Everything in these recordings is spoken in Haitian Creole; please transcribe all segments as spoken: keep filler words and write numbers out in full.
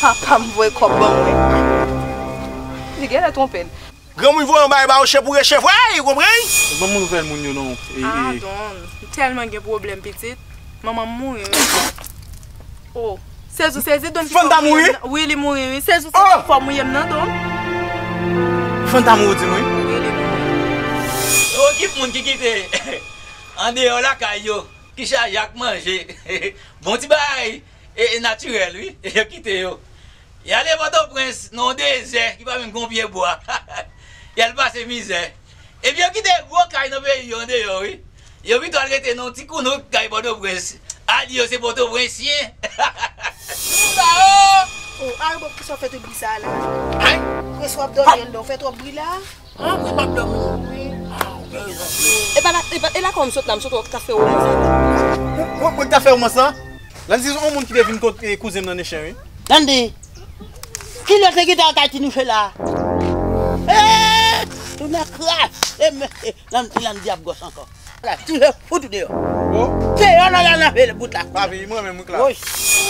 Papa m voye kòb ban mwen. Li genlè twonpe l. Granmoun voye yon bagay ba yo, se pou resevwa, ou konprann? Ban m nouvèl moun yo non. E, Ah, e. Don, m tèlman gen pwoblèm, pitit. Manman m mouri, wi. Oh, sezi, sezi, Don ki Fanta fè w mouri? Wi, li mouri, wi. Sezi, sezi, Oh! Fò mouye m nan, Don. Fanta mouri, di m, wi. Wi, li mouri. Yo ekip moun ki kite andeyò lakay yo, ki chaje ak manje. Bon ti bagay, e, e natirèl, wi. Yo kite yo. Y ale Pòtoprens, nan yon dezè, ki pa menm gen yon pye bwa. Y al pase mizè. Epi yo kite gwo kay nan peyi yo andeyò, wi. Yo pito al rete nan yon ti kounouk kay Pòtoprens. A di yo se Pòtoprensyen. Sa o! Oh, Arbo, poukisa w fè tout bri sa a la? Ay! Prens w ap dòmi anndan, w fè twòp bri la. Ah, mwen p ap dòmi. Wi. Ah, ou gen rezon vre. E pa la, e pa, e la kòm sot la, m sot wè w t ap fè womans la. Mwen, mwen, mwen t ap fè womans la? Landy se yon moun ki te vin kot, eh, kouzen m nan Nechè, wi. Landy, kilè w te gentan al kay Tinouche la? Eh, ou nan kras. Eh, men, eh, Landy, Landy ap gwòs ankò. La, Tinouche fout ou deyò. Oh. Deyò nan, nan, nan, nan, bout la. Pa veye, mwen menm, wi, Klas. Woy.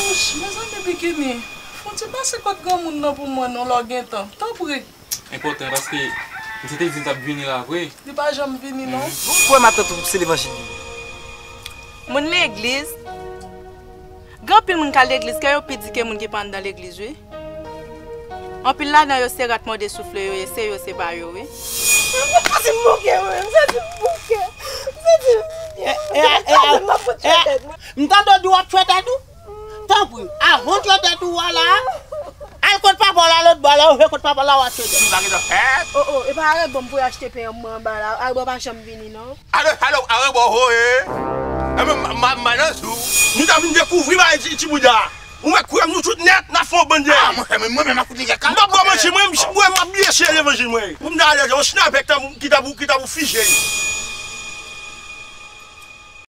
Ouch, mezanmi, Bikini, fè yon ti pase kot granmoun nan pou mwen non, lè w gen tan. Tanpri. Enpòtan, paske misye te di l t ap vini la vre. Li pa janm vini, non. Mhm. Ou kwè matant ou se levanjil li ye? Moun legliz? Gen anpil moun k al legliz, kè yo pi di ke moun ki pa anndan legliz, wi. Anpil ladan yo se rat mòde soufle yo ye, se yo, se pa yo, wi. Mwen santi m bouke, wi. Mwen santi m bouke. Mwen santi m byen. E, e, e, Mwen santi m ap fouti tèt mwen. M tande w di w ap tchwe tèt ou? Tanpri, avan w tchwe tèt ou a la, al kot papa w la lòt bò la, ou vle kot papa w la, w a tchwe tèt. Sa ki ta fèt? Oh, oh, e pa Arbo m pou achte pen an mwen anba la. Arbo pa janm vini, non. Alò, alò, Arbo, ho, e. E men, ma, ma, ma nan sou. Nou ta vin dekouvri bagay ti, ti bouda. Ou mèt kouye nou tout nèt, n a fè yon bann de. Ah, mwen, mwen, mwen, mwen, koute kaka. M ap bwè manti mwen, m ap bwè, m ap bliye se levanjil mwen. Pou m ta alèz, yon snapèk ki ta pou, ki ta pou fije.